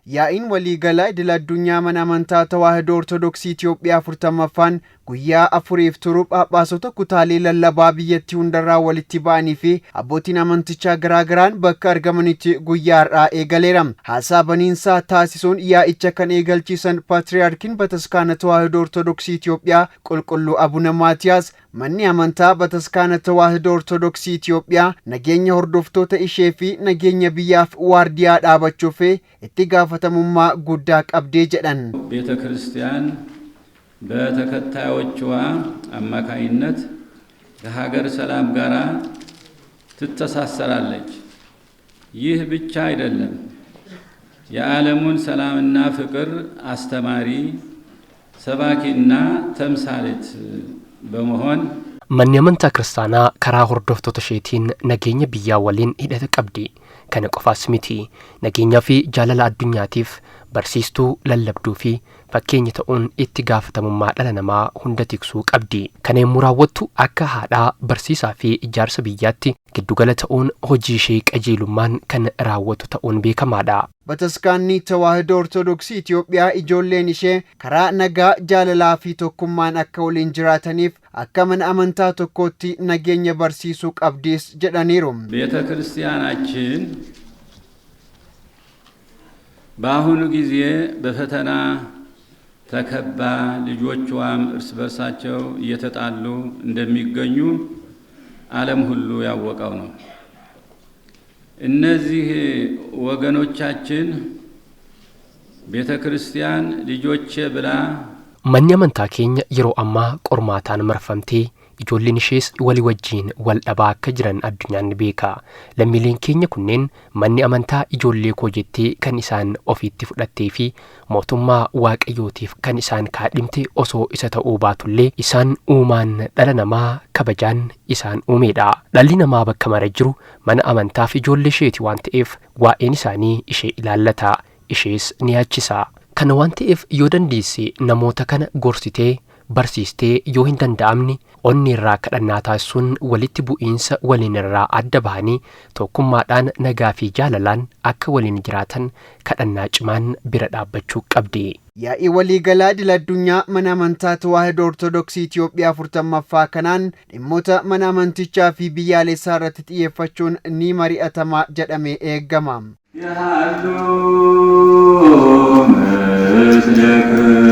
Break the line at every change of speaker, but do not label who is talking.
Yaa'iin waliigalaa idil addunyaa mana amantaa Tawaahidoo Ortodoksii Itiyoophiyaa 40ffaan guyyaa afuriif turu Phaaphaasota kutaalee lallabaa biyyattii hundarraa walitti ba'anii fi abbootiin amantichaa garaagaraan bakka argamanitti guyyaa har'aa eegaleera. Haasaa baniinsaa taasisuun yaa'icha kan eegalchiisan Paatiriyaarkiin Bataskaana Tawaahidoo Ortodoksii Itiyoophiyaa Qulqulluu Abuna Maatiyaas, Manni amantaa Bataskaana Tawaahidoo Ortodoksii Itiyoophiyaa nageenya hordoftoota ishee fi nageenya biyyaaf waardiyaa dhaabachuuf itti gaafatamummaa guddaa qabdi jedhan.
ቤተ ክርስቲያን በተከታዮችዋ አማካይነት ከሀገር ሰላም ጋር ትተሳሰራለች። ይህ ብቻ አይደለም። የዓለሙን ሰላምና ፍቅር አስተማሪ፣ ሰባኪና ተምሳሌት በመሆን
Manni amantaa kiristaanaa karaa hordoftoota isheetiin nageenya biyyaa waliin hidhata qabdi. Kana qofaas miti. Nageenyaa fi jaalala addunyaatiif barsiistuu, lallabduu fi fakkeenya ta'uun itti gaafatamummaa dhala namaa hunda tiksuu qabdi. Kana yommuu raawwattu akka haadhaa, barsiisaa fi ijaarsa biyyaatti giddugala ta'uun hojii ishee qajeelummaan kan raawwatu ta'uun beekamaadha.
Bataskaanni Tawaahidoo Ortodoksii Itiyoophiyaa ijoolleen ishee karaa nagaa, jaalalaa fi tokkummaan akka waliin jiraataniif akka mana amantaa tokkootti nageenya barsiisuu qabdis jedhaniiru.
ቤተ ክርስቲያናችን በአሁኑ ጊዜ በፈተና ተከባ ልጆቿም እርስ በርሳቸው እየተጣሉ እንደሚገኙ ዓለም ሁሉ ያወቀው ነው። እነዚህ ወገኖቻችን ቤተ ክርስቲያን ልጆቼ ብላ
Manni amantaa keenya yeroo ammaa qormaataan marfamtee ijoolleen ishees walii wajjiin wal dhabaa akka jiran addunyaan ni beeka. Lammiileen keenya kunneen manni amantaa ijoollee koo jettee kan isaan ofiitti fudhattee fi mootummaa Waaqayyootiif kan isaan kaadhimte osoo isa ta'uu baatullee isaan uumaan dhala namaa kabajaan isaan uumeedha. Dhalli namaa bakka mara jiru mana amantaaf ijoollee isheeti waan ta'eef waa'een isaanii ishee ilaallata, ishees ni yaachisa. Kana waan ta'eef yoo dandeesse namoota kana gorsitee barsiistee, yoo hin danda'amne onni irraa kadhannaa taasisuun walitti bu'iinsa waliin irraa adda bahanii tokkummaadhaan nagaa fi jaalalaan akka waliin jiraatan kadhannaa cimaan bira dhaabbachuu qabdi.
Yaa'ii waliigalaa idil addunyaa mana amantaa Tawaahidoo Ortodoksii Itiyoophiyaa 40ffaa kanaan dhimmoota mana amantichaa fi biyyaalessaa irratti xiyyeeffachuun ni mari'atama jedhamee eegama.
የሃሉ ምስሌክሙ።